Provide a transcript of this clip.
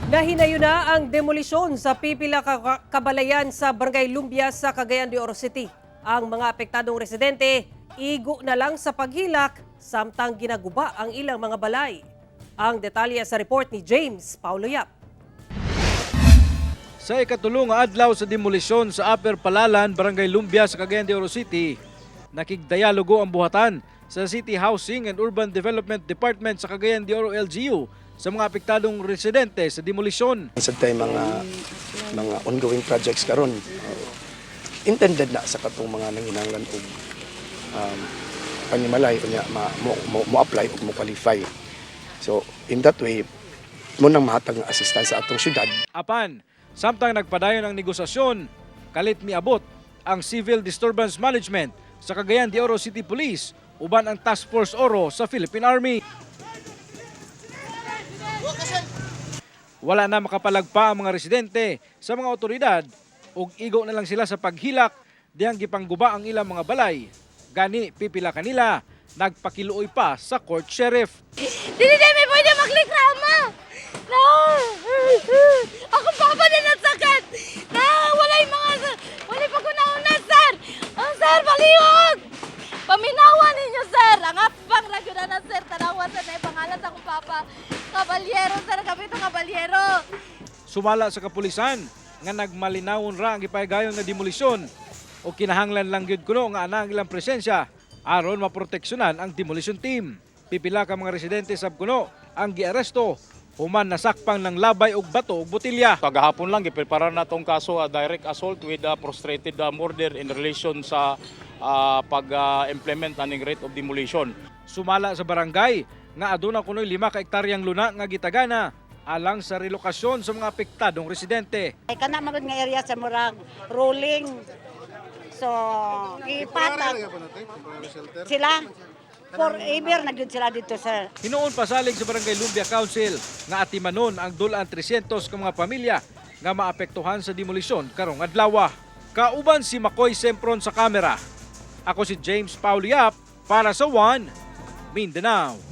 Nahinayo na ang demolisyon sa pipila ka kabalayan sa Barangay Lumbia sa Cagayan de Oro City. Ang mga apektadong residente, igo na lang sa paghilak samtang ginaguba ang ilang mga balay. Ang detalye sa report ni James Paulo Yap. Sa ikatulo nga adlaw sa demolisyon sa Upper Palalan, Barangay Lumbia sa Cagayan de Oro City, nakigdialogo ang buhatan sa City Housing and Urban Development Department sa Cagayan de Oro LGU sa mga apektadong residente sa demolisyon. Sa tay mga ongoing projects karon intended na sa katong mga nanginahanglan og panimalay unya ma, mo, mo, mo apply ug mo qualify. So in that way mo nang mahatag nga assistance sa atong syudad. Apan, samtang nagpadayon ang negosasyon, kalit miabot ang Civil Disturbance Management sa Cagayan de Oro City Police uban ang Task Force Oro sa Philippine Army. Wala na makapalagpa ang mga residente sa mga otoridad ug igo na lang sila sa paghilak dihang gipangguba ang ilang mga balay. Gani pipila kanila nagpakiluoy pa sa court sheriff. Dili na may pwede magreklama. No! Ako papa na nasakit. Na, walay mga, walay pa ko nauna, sir. Ang sir, palihog! Paminawan ninyo, sir. Ang apang ra na, sir. Tanawa sa na pangalan sa akong papa. Kabalyero, sir. Kapito kabalyero. Sumala sa kapulisan nga nagmalinawon ra ang gipahigayon nga demolisyon o kinahanglan lang gyud kuno nga ana ang ilang presensya aron maproteksyonan ang demolition team. Pipila ka mga residente sab kuno ang giaresto human nasakpang ng labay og bato ug botelya. Kagahapon lang giprepara na tong kaso, direct assault with frustrated murder in relation sa pag-implement aning writ of demolition. Sumala sa barangay nga aduna kunoy 5 ka hektaryang luna nga gitagana alang sa relokasyon sa mga apektadong residente. Ay kana magud nga area sa murag rolling. So ipatag sila forever na gyud sila dito, sir. Hinuon pasalig sa Barangay Lumbia Council nga atimanon ang dulaan 300 ka mga pamilya nga maapektuhan sa demolisyon karong adlaw. Kauban si Makoy Sempron sa kamera. Ako si James Paulo Yap para sa One Mindanao.